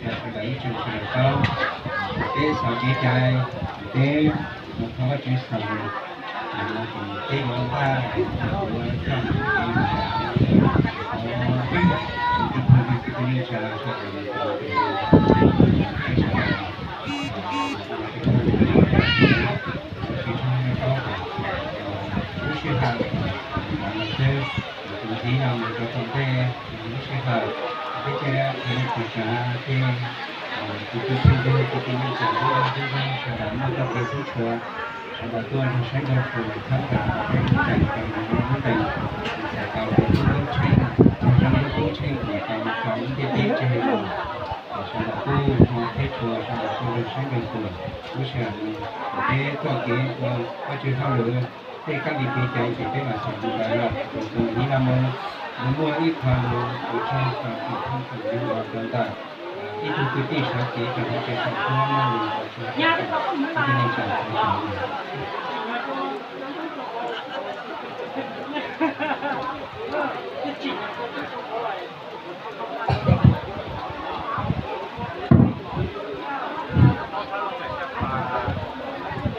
Sawv daws ib tsoom sawv daws paub, peb xav kev cai, peb mus thov Vajtswv xaus, peb yuav npaj, yuav coj mus ua ib tus phooj ywg kwv tij neej tsa sawv daws, peb sawv daws, tsis tshua paub lub sij hawm, ntawd xwb, tus ntxiv no mus rau tom ntej lub sij hawm, peb thiaj qhia li qhia tsav thiab. Tus kwv tij phooj ywg kwv tij neej tsa sawv daws muaj txoj kev hlub tshua, sawv daws tuaj nrog saib nrog xyuas thab nrog peb lub ntees, rau ntawm lub ntees, txais tau lub tub tsheej, txog zoo lub tub tsheej uas tau tso lub ntiaj teb tseg los, sawv daws kuj ho qhib tshua, sawv daws kuj nrog saib nrog xyuas lub sij hawm no, peb txoj kev ua Vajtswv hauj lwm tej kab li kev cai ces peb mam xaus mus ntawd lawm. Tus ntxiv no mus, nws muaj ib qho lus ua tsaug rau tus phooj ywg los rau ntawm ib tug kwv tij sawv cev rau hauv tsev xav tuab muaj lus ua tsaug rau kwv tij neej tsa sawv daws.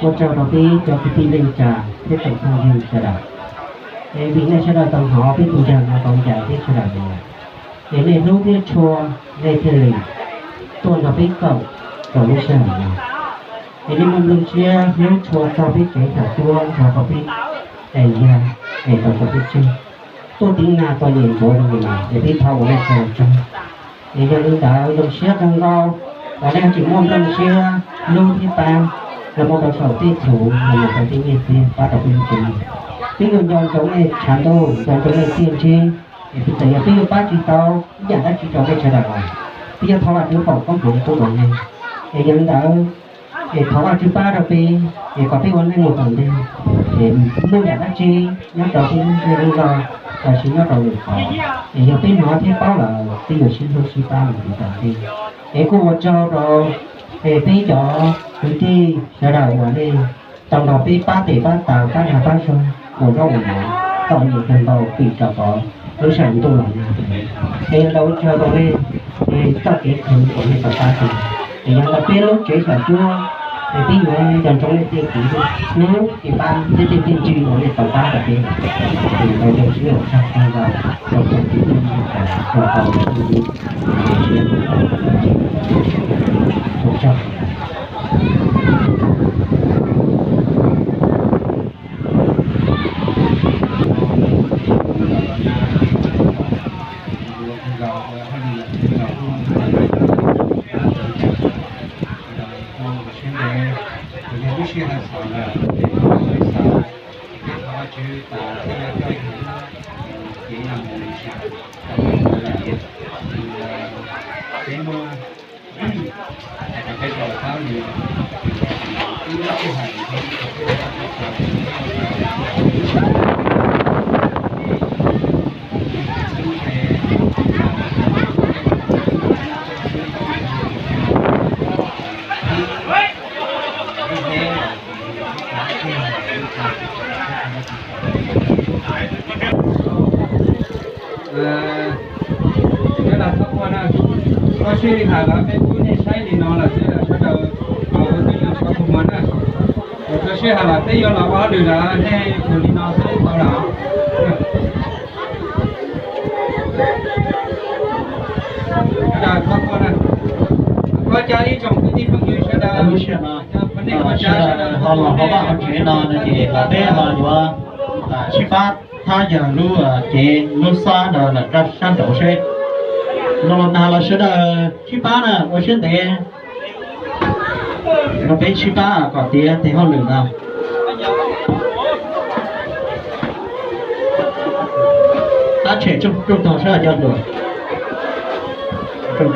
Ua tsaug rau peb cov kwv tij neej tsa thiab tsoom phooj ywg sawv daws. Es vim nej sawv daws tau hnov peb tus ntseeg no tau ncaim peb sawv daws lawm, es nej hlub thiab tshua, nej thiaj li tuaj nrog peb koom rau lub sij hawm no. Es nej muaj nplooj siab hlub tshua txog peb tsev xav tuab nrog rau peb, es yog es tau rau peb tseg. Tuaj tiv nag txom nyem npaum li no es peb thov ua nej sawv daws tsaug. Es yog li ntawd zoo siab kawg nkaus uas nej tseem muaj nplooj siab hlub thiab pab los mus rau saum tej txhuv los mus rau tej nyiaj txiag pab rau peb lub tsev neeg. Peb yuav nco ntsoov nej tshav ntuj, nco ntsoov nej txiaj ntsig, es txawm yog peb yuav pab tsis tau ib yam dab tsi rau nej sawv daws los peb yuav thov Vajtswb foom koob hmoov pub rau nej. Es yog li ntawd, es thov Vajtswb pab rau peb, es kom peb ua neej mus tom ntej, es muaj yam dab tsi nyob rau peb lub zej lub zos, los sis nyob rau lwm qhov, es yog peb hnov thiab paub lawm peb yuav sib hlub sib pab mus tom ntej. Es kuj ua tsaug rau, es peb cov kwv tij sawv daws uas nej tau nrog peb pab tes pab taw pab dag pab zog ua zaub ua mov txom nyem kawg nkaus vim rau qhov lub sij hawm ntuj los nag heev. Es yog li ntawd ua tsaug rau nej, es txoj kev khwv uas nej tau pab rau, es yog li ntawd peb lub tsev xyom cuab, es peb yuav nco ntsoov nej tej kev hlub kev pab thiab tej txiaj ntsig uas nej tau pab rau peb. Es ua tsaug, sib ua tsaug kawg nkaus rau tsoom kwv tij neej tsa, rau tau ua tsaug. Sawv daws txhob quaj na, koj siab li hais los peb pub nej saib li no lawm xwb, sawv daws ua tib zoo txhob quaj mog na. Ua txog sij hawm lawm peb yuav los ua hauj lwm lawm, nej ua li no xwb tau lawm. Sawv daws txhob quaj na. Koj cov ib tsoom kwv tij phooj ywg sawv daws, sawv daws ho los hauv vaj hauv tsev no no ces peb ho yuav sib pab thab yawg lub cev lub xab ntawd lawm sab nraud seb. Los los nag los sawv daws sib pab na, ua siab ntev rau peb sib pab kom tiav tes hauj lwm no. Tab tshem rooj tog sab cov hluas. Peb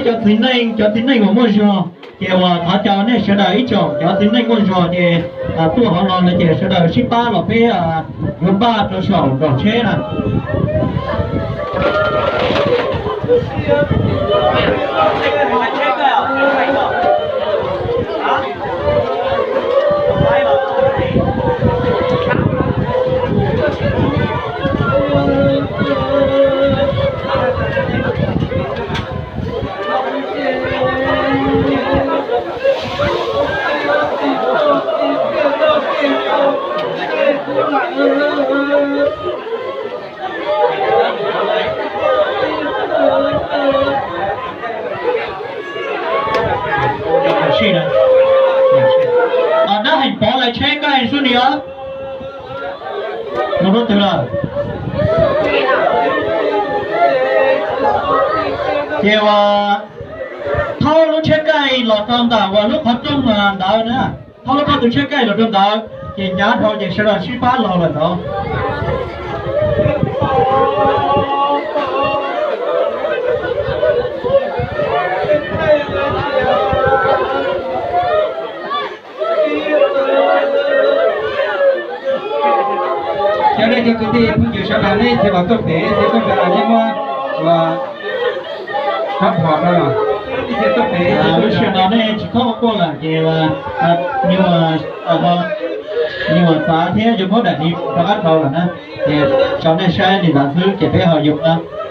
cov txiv neej, cov txiv neej uas muaj zog, ces uas thov caw nej sawv daws ib tsoom cov txiv neej muaj zog ces tuaj hauv los no ces sawv daws sib pab los peb yuav npaj rau saum nraum tsheb na. Ces uas thaub lub tsheb kaij los rau ntawm uas lub qhov rooj ntawd na, thaub lub pob tw tsheb kaij los rau ntawd, ces hnyav dhau ces sawv daws sib pab los lawm ntawd. Cov nej cov kwv tij phooj ywg sawv daws nej tsis los tuaj pem thiab tuaj pem los nej muab ua rab phom rau los nej tuaj pem. Lub sij hawm no nej tsis txhob quaj lawm ces nyuam txav thiab yuav muab daim ni rov qab rau lawm na. Ces tso nej saib li ntawd xwb ces peb ho yuav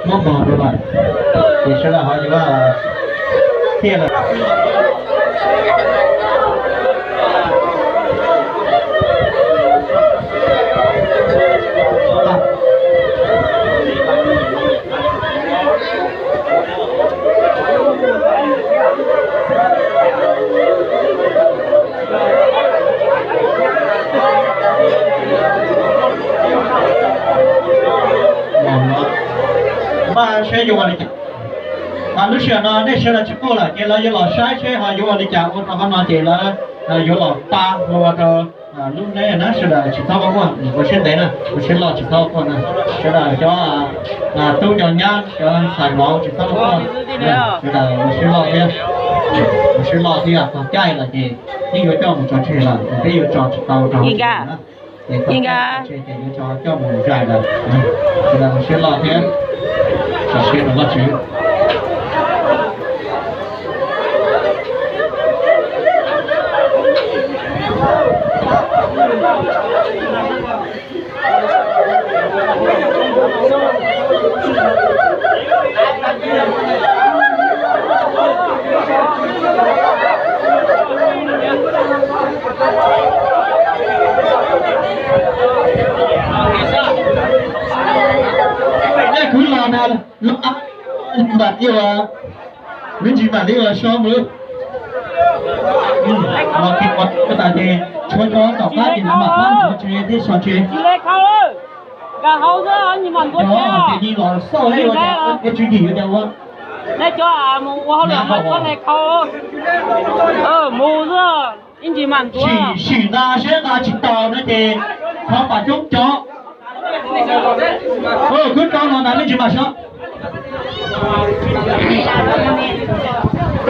muab npog rau lawm, ces sawv daws ho yuav thiaj lawm. Npaj seb yuav ua li cas. Mas lub sij hawm no nej sawv daws tsis quaj lawm ces lawv yuav los saib seb ho yuav ua li cas ua rau qhov no ces lawv yuav los pa ua rau lub neb na. Sawv daws tsis txhob quaj, ua siab ntev na, ua siab loj tsis txhob quaj na. Sawv daws cov tub cov nyab cov ntxhais vauv tsis txhob quaj, sawv daws ua siab loj thiab, ua siab loj thiab txog caij lawm ces yeej yuav coj mus tso tseg lawm, peb yuav tso tsis tau rau hauv tsev na. Ces txog caij tso tseg ces yuav tso coj mus zais lawm. Sawv daws ua siab loj thiab tso siab rau Vajtswv. Nej kwv los na, los mam li ua, me ntsis mam li ua so mus. Los kis ua tas ces tshuav cov tom qab ces mam pab ntxuav tsev thiab so tsev. Cov ces ni los xauj ua cas ua tswv yim ua cas ua. Nej cov mus ua hauj lwm no txhob hle khau, mus xwb, ib ntsis mam ntxuav. Sim nqa seb nqa tsis tau no ces qhov pam coob cov. Kwv rau no ntag, me ntsis mam so.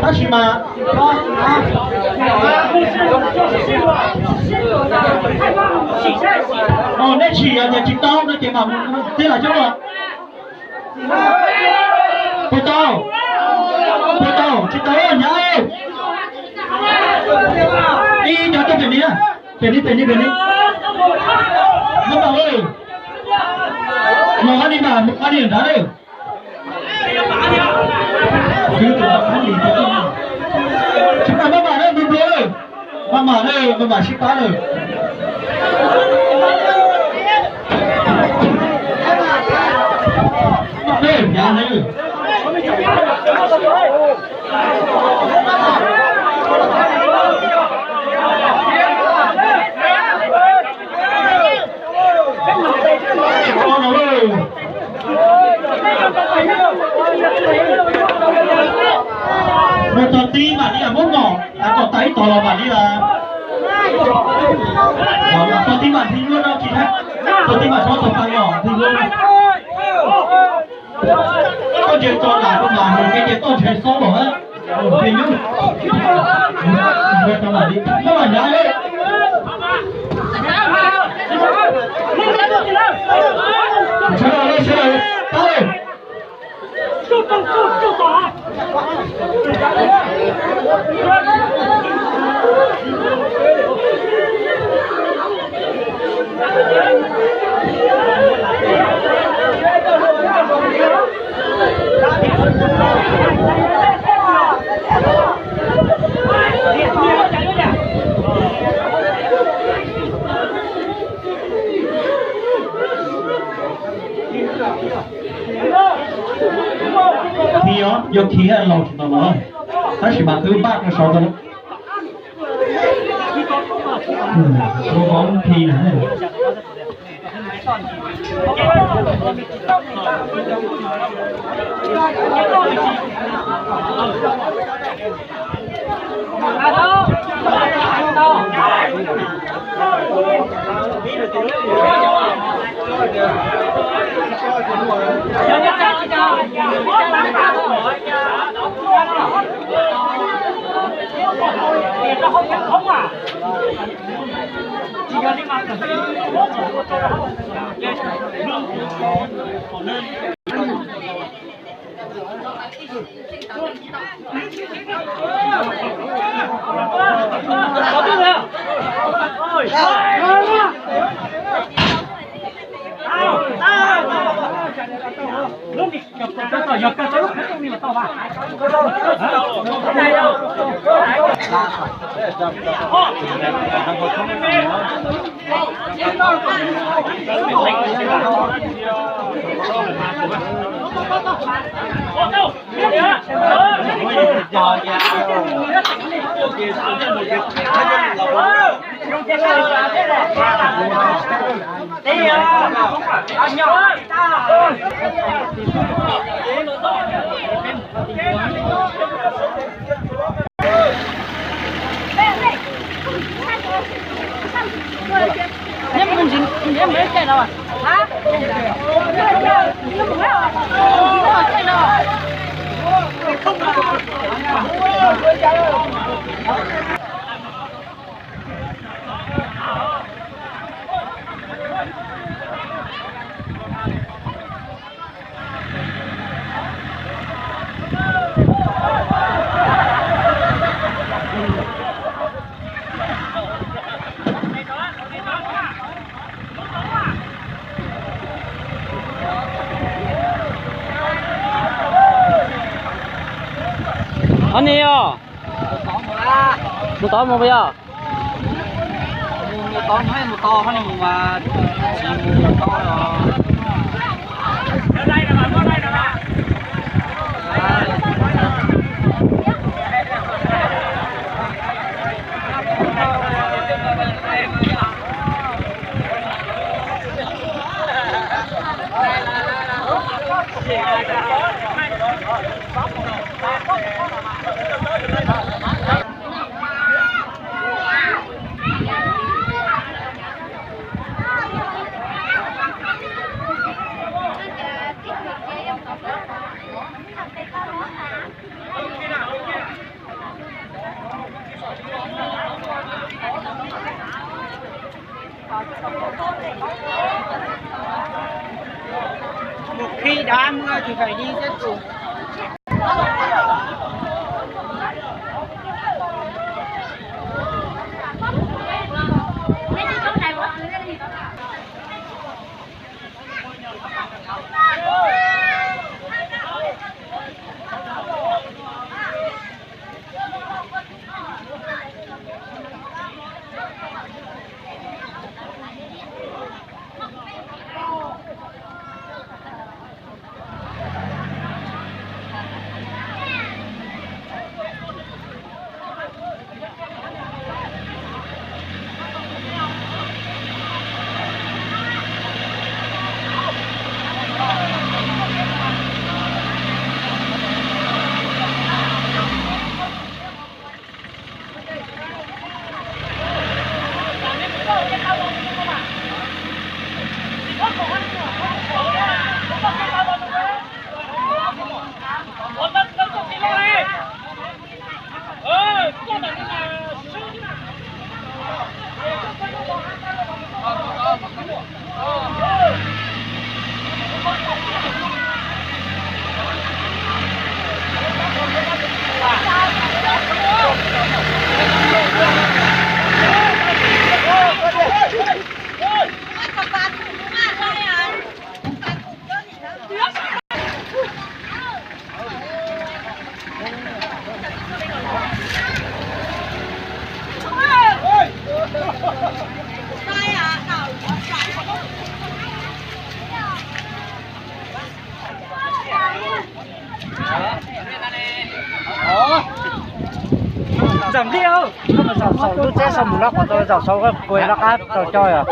Tab sis mas nej tsim yog tias tsis tau no ces mam txij los coob los. Puas tau? Puas tau? Tsis tau hnyav. Ib cov tuaj pem ni, pem ni, pem ni, pem ni. Maj mam, mus qhov ni mas, mus qhov ni nrad lawm. Tsis tas maj mam lawm, nplua nplua lawm. Maj mam lawm, maj mam sib pab lawm. Mus txog tib mam li muab mom, kom tau ib tog los mam li. Txog tib mam li luaj no tsis, txog tib mam txog tog pa los li luaj no. Koj ntsia tso lam rau mas nws ke ces koj ntsia xob los. Ntsia nyob, ntsia rau mam li, koj mam nyav li. Sawv daws, sawv daws pab. Khi os, yog khi laus tsis tau los, tab sis mas twb npaj rau saud tau. Lub vauv khi na. Ob niag yog mus tod mus puas yog? Mus tod, mus tod, mus tod. Mus khi đá mưa thì phải đi xếp cùng. Zaum nplij, koj mus zaum saum lub tsheb saum mus lawm, qhov tau zaum saum koj kuj laj qab tau coj os.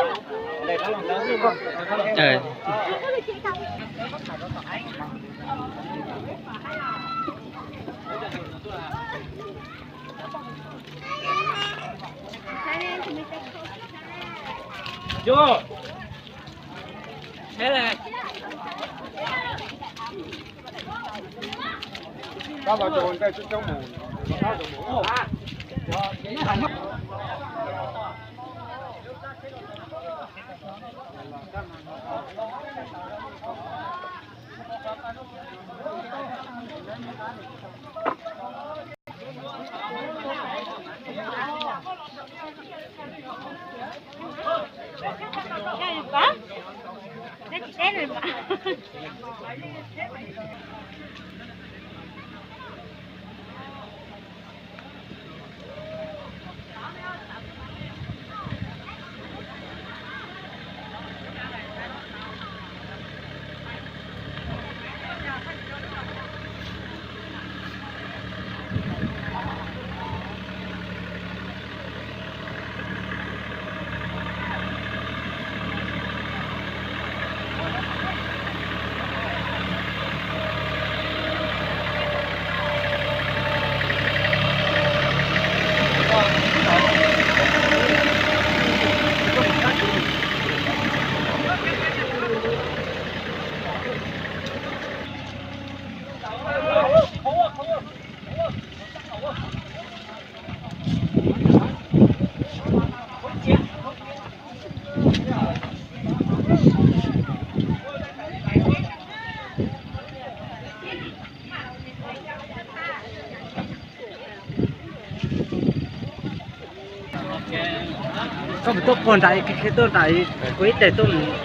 Koj mus tuaj puag nram, tuaj nram, kuv ib teg tuaj mus.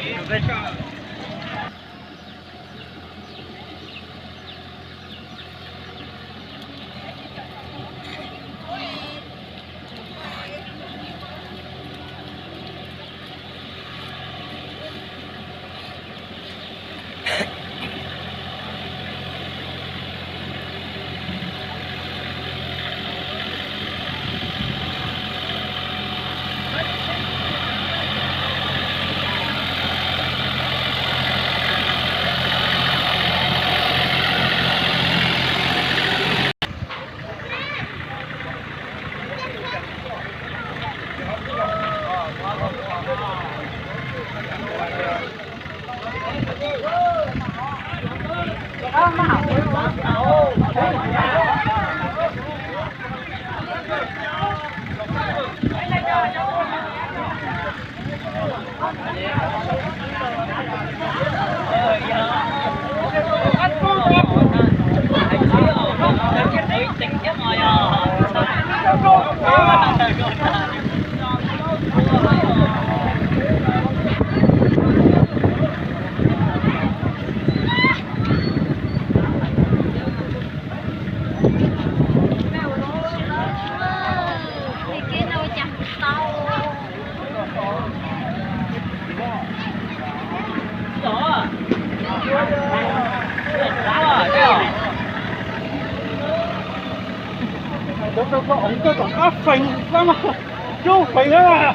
Ov, koj tom qab feem, koj feem na.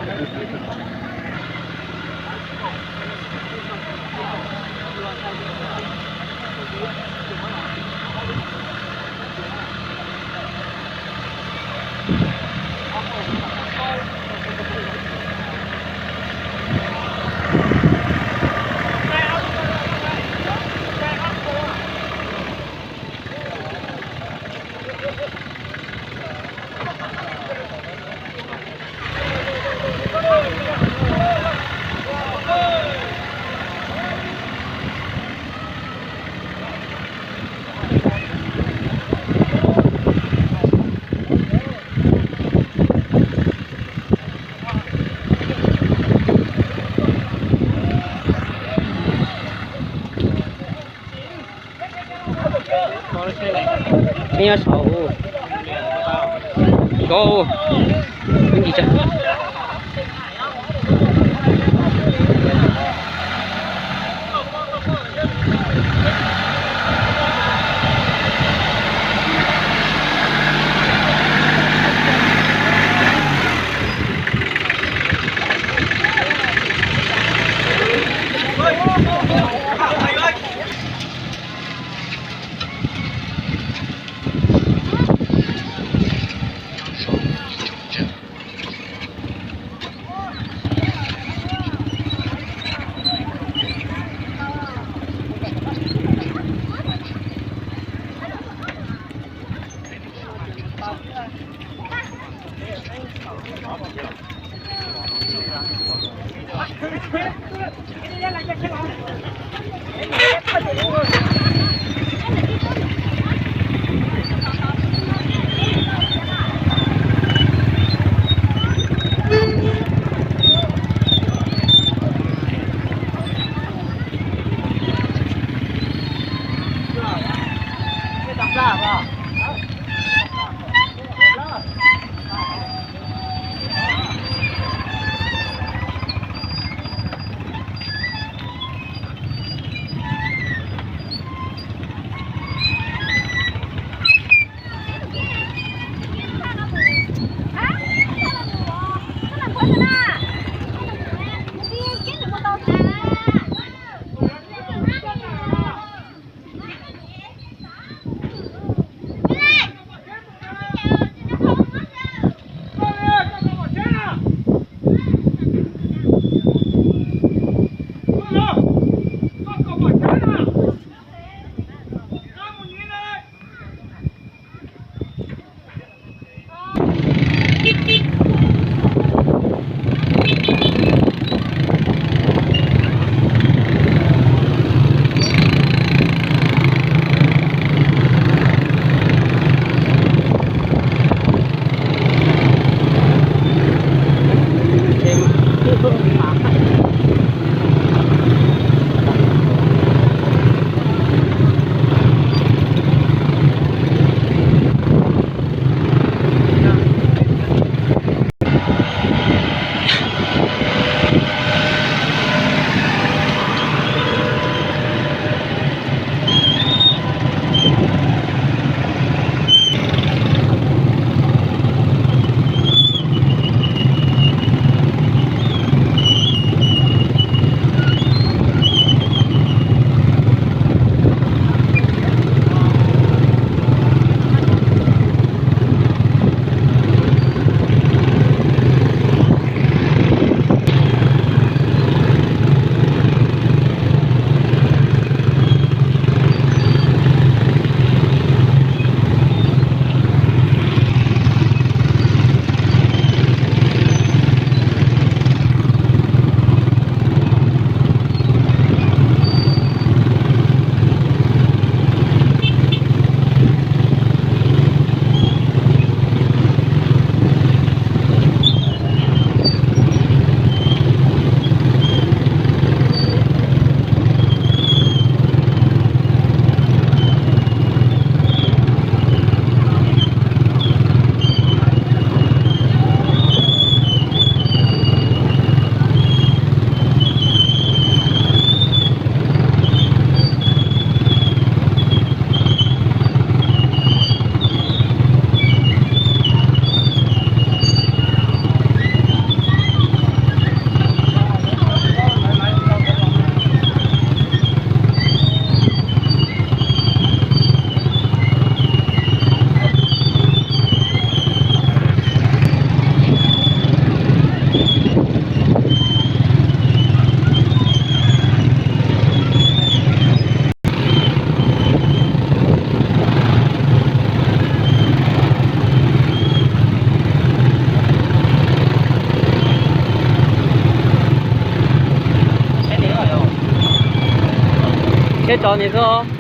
Nyob saud, saud, ntsis tsawg. Thiab tsov ntawd xwb.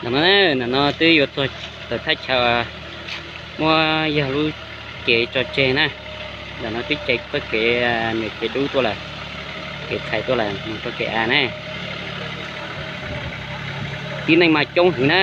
Ntawm no, ntawm no twb yuav txog tawm thaj chaw muab yog lub cev tso tseg na. Ntawm no twb tso txoj kev, nws kev dub tuaj lawm, kev txhais tuaj lawm mus rau kev av na. Tib neeg mas coob heev na.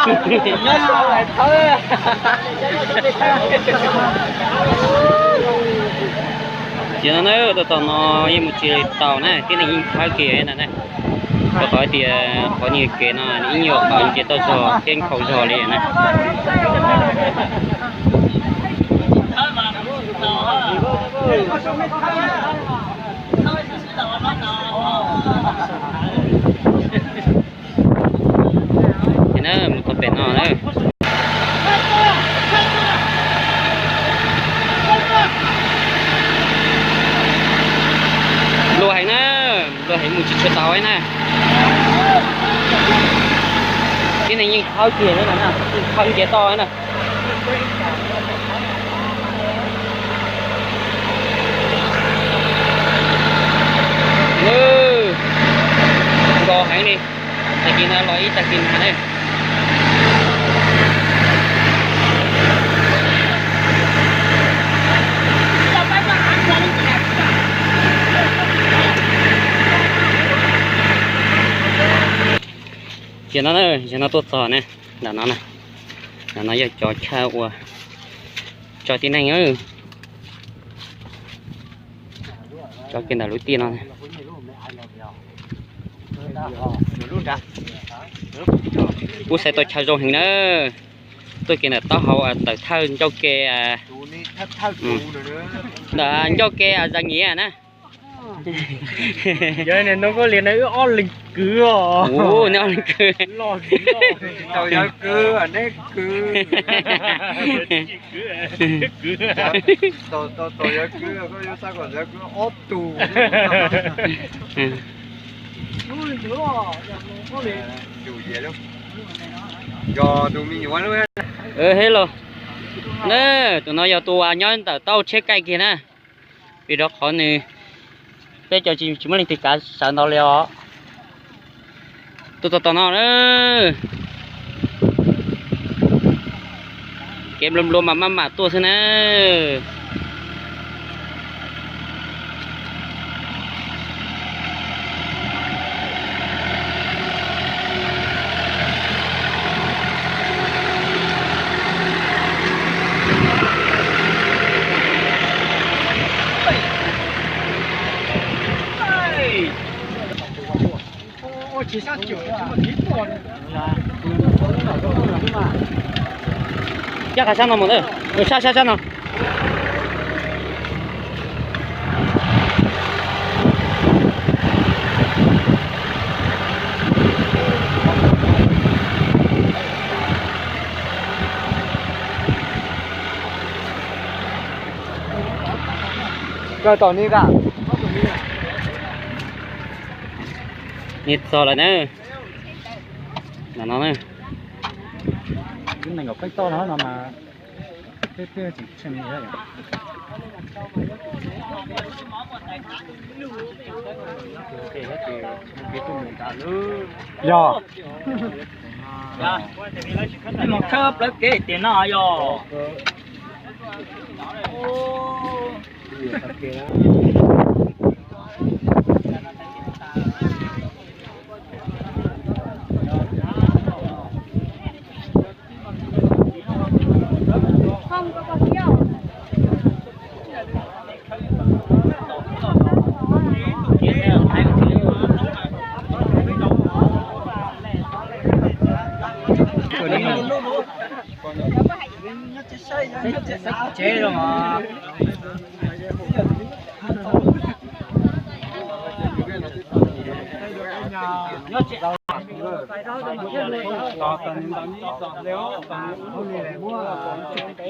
Ces no na, tab tom no yeej mus tsis tau na, tib neeg yeej thawb kiag na na. Rau qhov tias qhov nws kev no nws yeej yog qhov nce toj zog thiab nkhaus zog li na. Ces na, mus txog pem no na. Luaj heev na, luaj heev mus tsis tshua tau na. Tib neeg yeej thawb kiag na, yeej thawb nce toj na. Nkos heev li, tag kis no los ib tag kis mas na. Ces no, ces no tuaj txog na, ntawm no na, ntawm no yog cov chaw uas tso tib neeg, tso kiag ntawm lub tiaj no. Kuj xaiv tau chaw zoo heev na. Tuaj kiag ntawm taub hau tawm thawj ncauj ke, ntawm ncauj ke Zas Nyiav na. Yog no koj li na wb ob leeg kwv os. Neb ob leeg kwv. Tau yawg kwv, neb kwv. Tau yawg kwv, koj yuav xav kom yawg kwv ob tug. Yog tus me nyuam. Hello. Na, tus no yog tus uas nyob ntawm taub hau tshiab kaij kiag na. Vim rau qhov nws, peb cov tsis muaj leej twg kav sawv ntau li os. Tuaj txog tom no na, kev nplua nplua mas maj mam tuaj xwb na. Coj qhov sab no mus, sab sab sab no. Kawg tom ni ka. Ni txog lawm na. Ntawm no na. Yog. Mus khawb plawv kev tias no yog. Tsev los.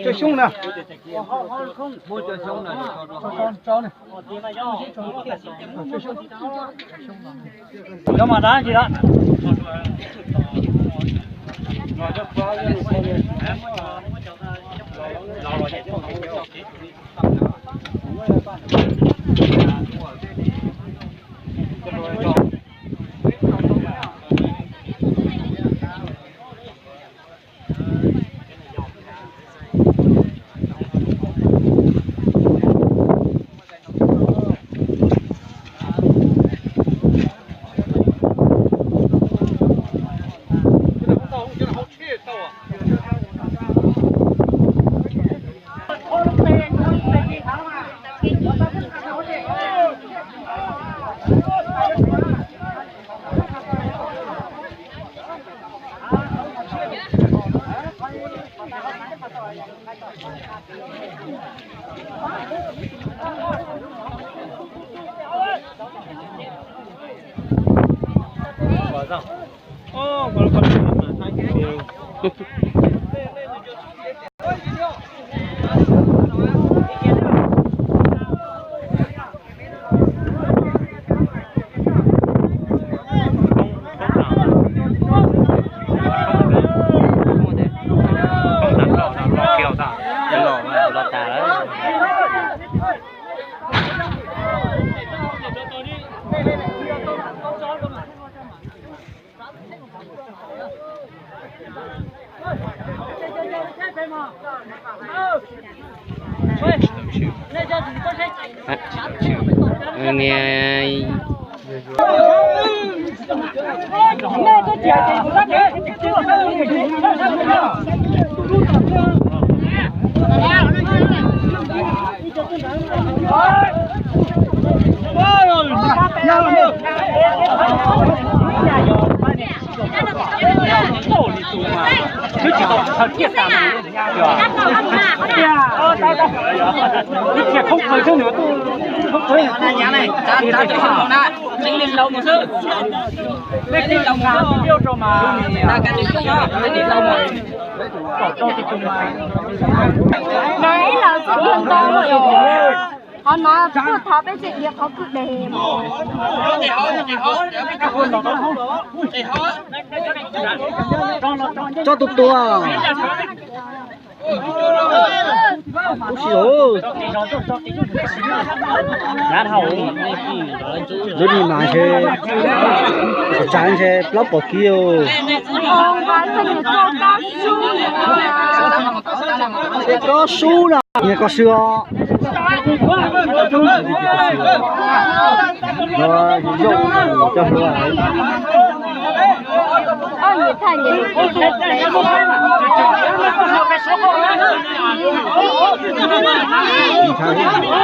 Cov xyoob na. Cov mas dab tsi lawm. Nov ib los xwb dhia ntau, qhov no tuaj thov peb tseem dhia qhov kwj deg. Tso tus tuag. Ub si, lub ni mas ntshe tsav ntshe plaub pom kib. Koj sub na, niag koj sub os.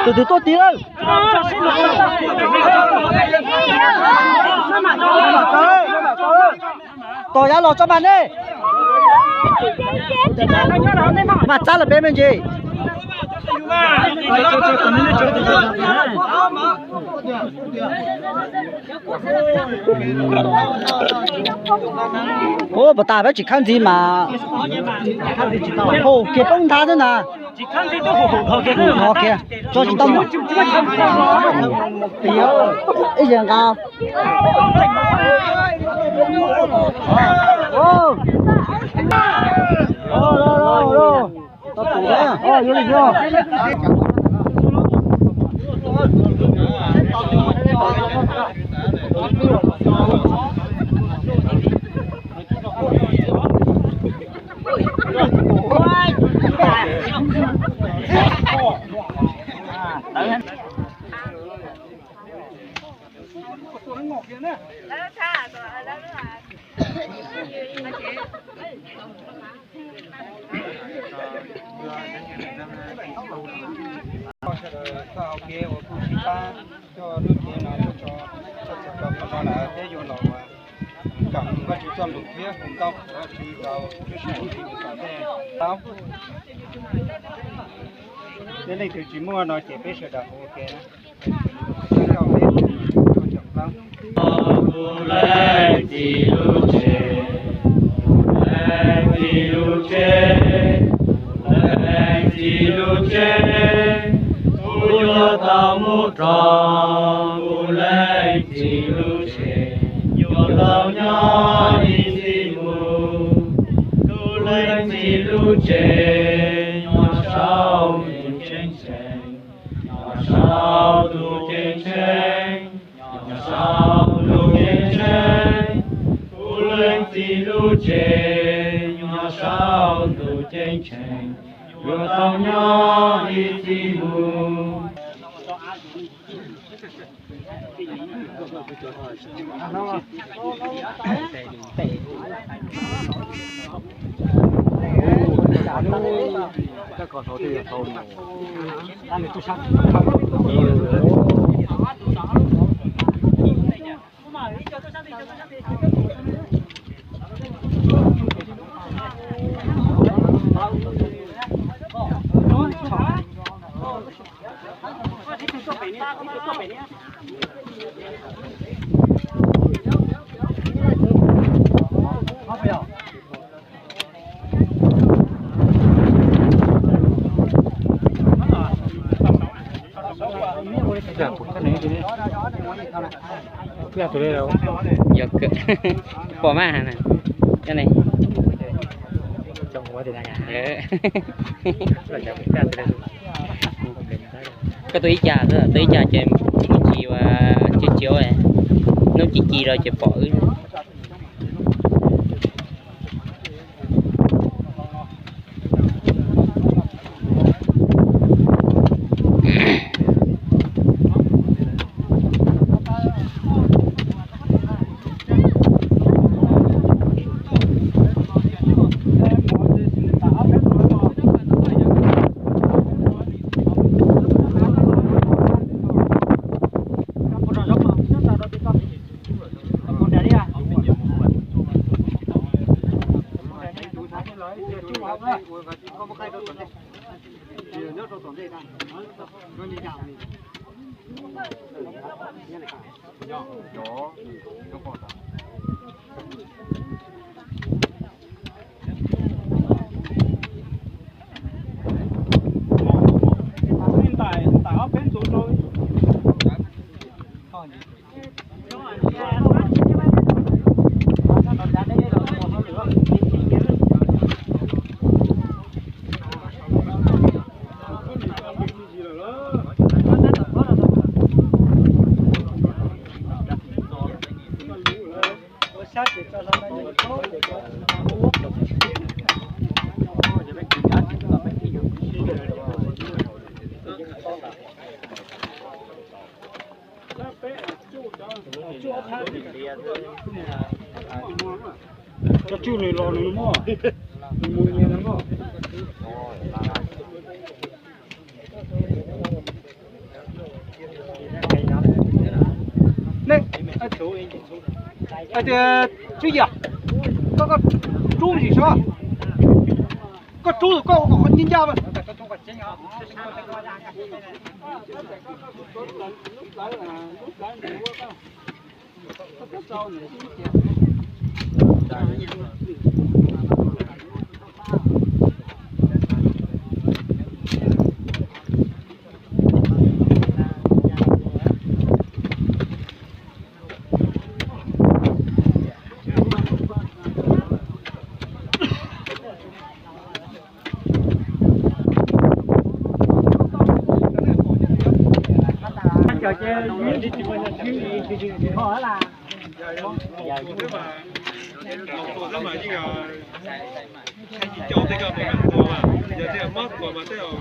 Tus twg tuaj tid lawm? Tos yav los tso mas nej. Mas txab lawm peb me ntsis. Ub, puas tas peb tsis khawb ntxiv mas. Hau kiag poob nthav xwb na. Kiag tso tsis tau mus. Ib yam nqa. Sawv daws txoj hau kev uas kuj sib pab coj lub cev no tuaj tso, txog txog rau qhov no lawm peb yuav los ua kom Vajtswv txoj lus thiab hu nkauj qhuas Vajtswv rau lub sij hawm peb mus tom ntej tau. Yog leej twg tsis muaj no ces peb sawv daws ua ke na. Kuv leej txiv lub tsev, kuv leej txiv lub tsev, kuv leej txiv lub tsev, kuv yuav tau mus rau kuv leej txiv lub tsev, yuav tau nyob ib txhis mus. Kuv leej txiv lub tsev nyob saum tus ceeb tsheej, nyob saum tus ceeb tsheej, nyob saum tus ceeb tsheej. Kuv leej txiv lub tsev nyob saum tus ceeb tsheej, yuav tau nyob ib txhis mus. Yog kawg, pom mas na, cov ne. Koj tuaj ib cas, tuaj ib cas ces mus ci ua ci ci, hnub ci ci los ces pom wb. Cov tswj nws los nws muaj, nws mus nyias nws muaj. Ne, hais tias Tswv Yam, koj, koj rub sim sov, koj rub koj ua kom qhov nyiaj ncaj.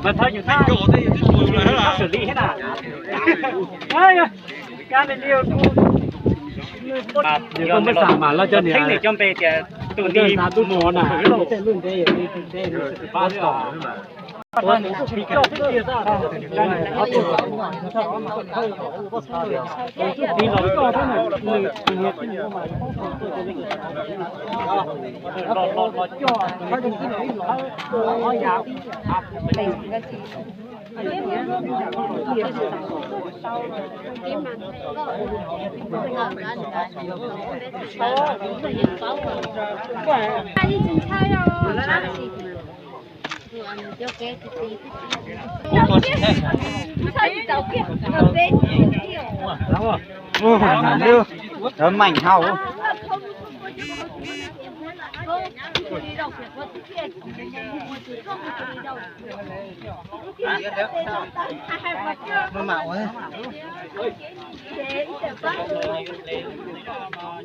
Mas thov yus thab, thab xws li thiab na. Kab li, mas yog koj muab xam mas los cov niam, cov npe tias tus ni xa tub muag na, tej lub ntev yog li ntev li pab tom. Ua, lawv meem hau. Maj mam ua.